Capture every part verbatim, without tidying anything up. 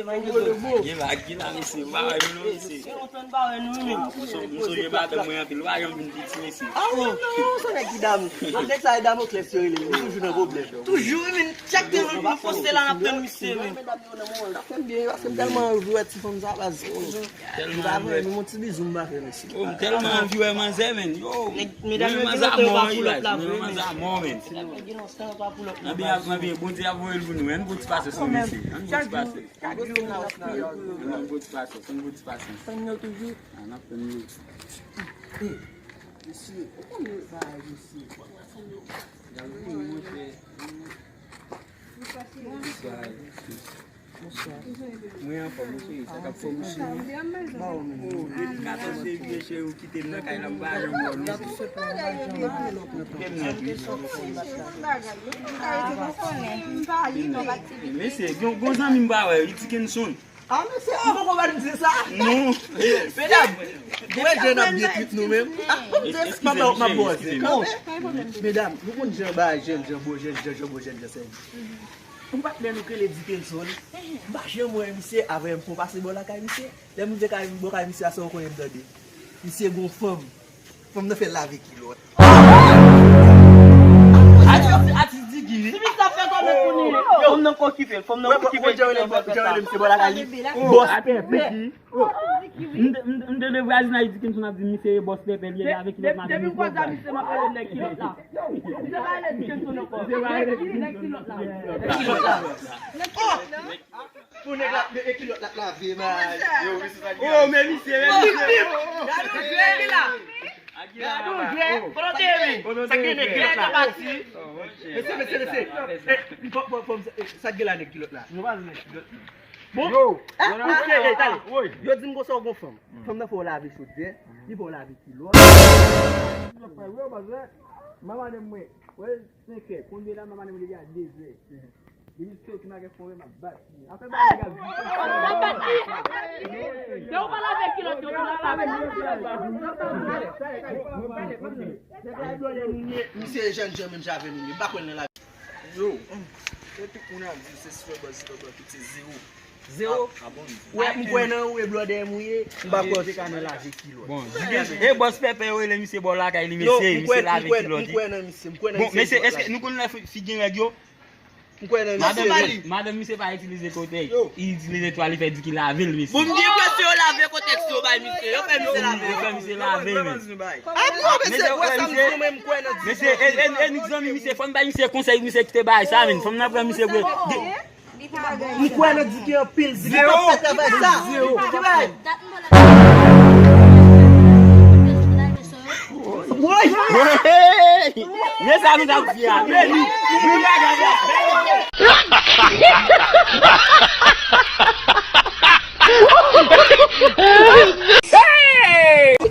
Gen la, gen la, mesye, m pa wè nou non, mesye. M sonje madanm mwen anpil, w pa janm vin piti, mesye. Ah, wi, non, se nèg ki damou. Nèg sa e Damoklès yo rele l, li toujou nan pwoblèm. Toujou, wi, men chak te nou poste la, n ap tann misye, men. Medam yo nan moral, n ap fè m byen, paske m tèlman anvi wè ti fanm sa, baz. Tèlman anvi wè. Yon ti bizou m pa fè, mesye. Oh, m tèlman anvi wè manzè, men. Yo, medam yo gen lontan yo pa pull up la vre, men. Gen lontan yo pa pull up la. Anbyen, anbyen, Bondye ap voye l pou nou. Ann bon ti pase sou mesye. Ann bon ti pase. Chak jou n ap priye pou yo. Ann bon ti pase, ann bon ti pase. Tann yo toujou. Ann ap tann yo. Mesye, ou konnen bagay, mesye. Gade, mwen fè. Mwen anfòm, wi, cheri, sa k ap fè w, cheri. Oh, depi katòz fevriye, cheri, ou kite m nan kay la, m pa janm wè w, non, cheri. Kite m nèt, wi. Mesye, gon, gon zanmi m pa wè, li Dickenson. Ah, mesye, ou poko ba n di sa? Non. Medam, wè jan n ap byen trip nou menm. Ah, m ap bwase. Medam, nou konn jan bagay jèn, jan bo jèn, jan, jan bo jèn, jan sèvi. Yon patnè nou k rele Dickenson. M pa janm wè misye, avè m fè yon pase bò lakay misye. Lè m rive kay, bò kay misye a, sa w konnen m tande. Misye gon fanm. Fanm nan fè l lave kilòt. Atis, atis Digi, wi. Fanm nan k okipe l, fanm nan k okipe l. Jan rele misye bò lakay li. Bòs Pèpè. M te, m te, m tande vwazinaj Dickenson ap di misye e bòs Pèpè, li lave kilòt madanm li. Depi m konn sa, misye m ap rele nèg kilòt la. Misye pa rele Dickenson ankò. Misye pa rele Dickenson. Nèg kilòt la. Pou nèg la, e kilòt la t lave, man. Oh, men misye, men misye. Gade jwè li la. Gade jwè, kote w te ye? Sa k gen nèg kilòt la? Mesye, mesye, mesye. Eh, fò, fò, fò, eh, sa k gen la nèg kilòt la? Bon. Yo, eh, eh, eh, tande. Yo di m konsa w gon fanm. Fanm nan fè w lave chodyè, li fè w lave kilòt. Kilòt pa yo, baz, eh. Manman de mwen. Wè, senkè, konbyen la, manman de mwen deja dezè. Depi soti m a gen fon, m ap bat li. Afè bagay nèg ap di. Se ou pa lave kilòt yo, ou pa lave kilòt. Misye jèn jan menm jan avè nou ye. M pa kwè l nan lavi. Yo, se tout moun ap di se Super Boss, Super Boss, tout se zewo. Zewo? Wè, m kwè nan ou, e blòdè m ou ye, m pa kwè w te ka nan lave kilòt. Bon, e bòs Pèpè yo rele misye bò lakay li, mesye, misye lave kilòt. M kwè nan misye, m kwè nan misye. Bon, mesye, èske nou konn lè fi, fi gen règ yo? M kwè nan misye. Madanm, madanm misye pa itilize kotèks. Li itilize twal, li fè di ki lave l, mesye. Bon, m gen enpresyon yo lave kotèks yo bay misye. Yo fè misye lave. Yo fè misye lave, men. Ah, bon, mesye, wè sa m di, mwen, m kwè nan di. Mesye, e, e, e, nou zanmi misye, fò n bay misye konsèy, misye kite bagay sa, men. Fò n nan pran misye vre. M kwè nan Diki anpil. Diki pap fè travay sa. Ki bagay? Woy! Men sa nou t ap di a. Men li, men bagay la.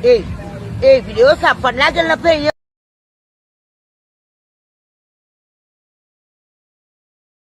Ey, ey, videyo sa ap fè n lage l nan peyi.